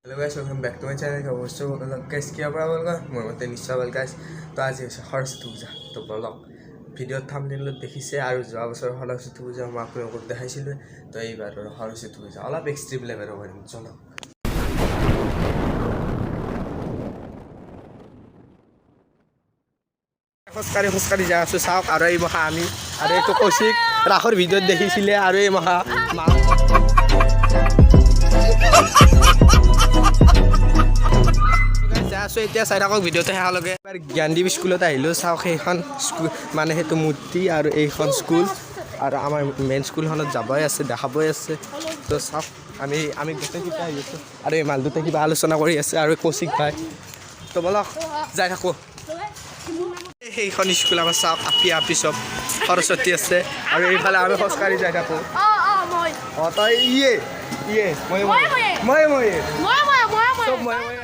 Hello guys, welcome back to my channel. অৱশ্যে গাইছ, কিয় পৰা বলগা মোৰ মতে নিশ্চয় ভাল গাইছ। তো আজি হৈছে সৰস্বতী পূজা। তো বলক, ভিডিঅ'ত থাম্বনেইলত দেখিছে আৰু যোৱা বছৰ সৰস্বতী পূজা মই আপোনালোকক দেখাইছিলোঁ। তো এইবাৰ সৰস্বতী পূজা অলপ এক্সট্ৰিম লেভেলৰ কৰিম, চলক। খোজকাঢ়ি খোজকাঢ়ি যাই আছোঁ, চাওক। আৰু এই মখা আমি আৰু এইটো কৌশিক, ৰাসৰ ভিডিঅ'ত দেখিছিলে। আৰু এই মখা মা যাই আছোঁ এতিয়া, চাই থাকক ভিডিঅ'টো শেষলৈকে। এবাৰ জ্ঞানদীপ স্কুলত আহিলোঁ, চাওক সেইখন স্কুল, মানে সেইটো মূৰ্তি আৰু এইখন স্কুল। আৰু আমাৰ মেইন স্কুলখনত যাবই আছে, দেখাবই আছে। তো চাওক, আমি আমি গোটেইকেইটা আহি আছোঁ আৰু এই মালটোতে কিবা আলোচনা কৰি আছে আৰু কৌশিক ভাই। তো বলক, যাই থাকোঁ। সেইখন স্কুল আমাৰ, চাওক, আপি আপি চব সৰস্বতী আছে। আৰু এইফালে আমি খোজকাঢ়ি যাই থাকোঁ। অঁ, তই ইয়ে ইয়ে মই মই মই মই চব মই মই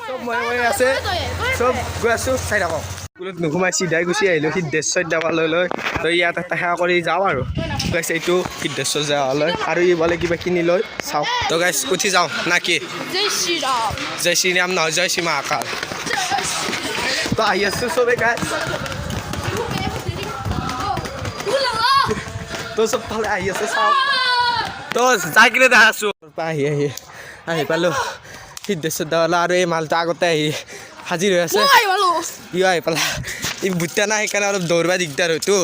চব মই মই আছে, চব গৈ আছোঁ, চাই থাকক। স্কুলত নোসোমাই চিধাই গুচি আহিলোঁ সিদ্ধেশ্বৰ দেৱালয়লৈ লৈ। তো ইয়াত এটা সেৱা কৰি যাওঁ আৰু গাইছ, এইটো সিদ্ধেশ্বৰ দেৱালয়। আৰু ই বোলে কিবা কিনি লৈ চাওক। তো গাইছ, উঠি যাওঁ না কি? জয় শ্ৰীৰাম। জয় শ্ৰীৰাম নহয়, জয় শ্ৰী মহাকাল। তো আহি আছোঁ চবে গাইছ। তো চবফালে আহি আছে, চাওক। তো যাই কিনে দেখা আছোঁ। আহি আহি আহি পালোঁ সিদ্ধেশ্বৰ দেৱালয়। আৰু এই মালটো আগতে আহি হাজিৰ হৈ আছে। ইও আহি পালা। ই বুটা নাই, সেইকাৰণে অলপ দৌৰিব দিগদাৰ হয়তো।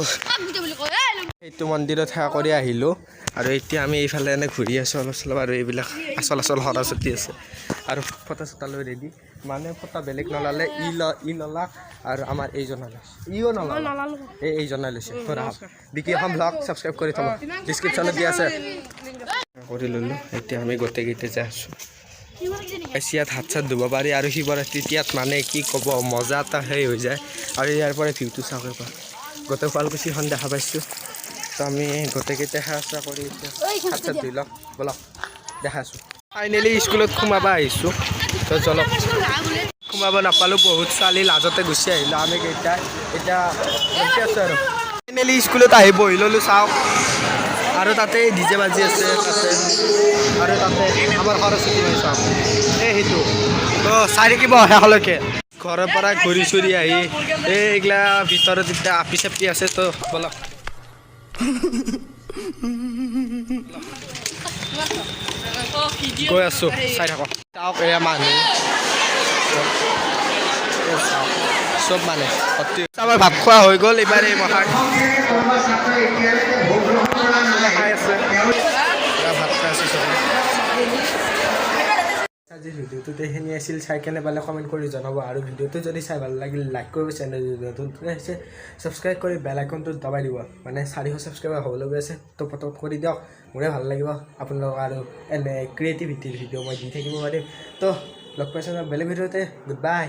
সেইটো মন্দিৰত সেৱা কৰি আহিলোঁ আৰু এতিয়া আমি এইফালে এনে ঘূৰি আছোঁ অলপ চলপ। আৰু এইবিলাক আচল আচল সৰস্বতী আছে আৰু ফটো চটা লৈ ৰেডি। মানে ফটো বেলেগ নলালে, ই ল ই ললাক আৰু আমাৰ এইজনা লৈছে, ইও নলালে, এই এইজনা লৈছে। বিকি অসম ব্লগ ছাবস্ক্ৰাইব কৰি থ'ব, ডিছক্ৰিপশ্যনত দিয়া আছে। কৰি ল'লোঁ, এতিয়া আমি গোটেইকেইটা যাই আছোঁ। ইয়াত হাত চাত ধুব পাৰি আৰু শিৱৰাত্ৰিত ইয়াত মানে কি ক'ব, মজা এটা সেই হৈ যায়। আৰু ইয়াৰ পৰা ভিউটো চাওক এবাৰ, গোটেই শুৱালকুছিখন দেখা পাইছোঁ। তো আমি গোটেইকেইটা সেৱা চেৱা কৰি এতিয়া হাত চাত ধুই লওক, বলক দেখা আছোঁ। ফাইনেলি স্কুলত সোমাব আহিছোঁ। তো চলক, সোমাব নাপালোঁ, বহুত ছোৱালী, লাজতে গুচি আহিলোঁ। আমি কেইটা এতিয়া ৰখি আছোঁ। আৰু ফাইনেলি স্কুলত আহি বহি ল'লোঁ, চাওক। আৰু তাতে ডিজে বাজি আছে তাতে, আৰু তাতে আমাৰ সৰস্বতী মাই, চাওক, এই সেইটো। তো চাই থাকিব শেষলৈকে। ঘৰৰ পৰা ঘূৰি চুৰি আহি এই এইগিলা ভিতৰত এতিয়া আপি চাপি আছে। তো বলক, গৈ আছোঁ, চাই থাকক। চাওক, এয়া মানুহ চব, মানে আমাৰ ভাত খোৱা হৈ গ'ল। এইবাৰ এই মহাক খাই আছে, ভাত খাই আছে চবে। আজিৰ ভিডিঅ'টোত এইখিনি আছিল। চাই কেনে পালে কমেণ্ট কৰি জনাব। আৰু ভিডিঅ'টো যদি চাই ভাল লাগিল, লাইক কৰিব। চেনেল যদি নতুন আহিছে, ছাবস্ক্ৰাইব কৰি বেল আইকনটোত দবাই দিব। মানে 400 ছাবস্ক্ৰাইবাৰ হ'বলৈ গৈ আছে, তো পটক কৰি দিয়ক, মোৰে ভাল লাগিব আপোনালোক। আৰু এনে ক্ৰিয়েটিভিটিৰ ভিডিঅ' মই দি থাকিব পাৰিম। তো লগ পাইছোঁ বেলেগ ভিডিঅ'তে, গুড বাই।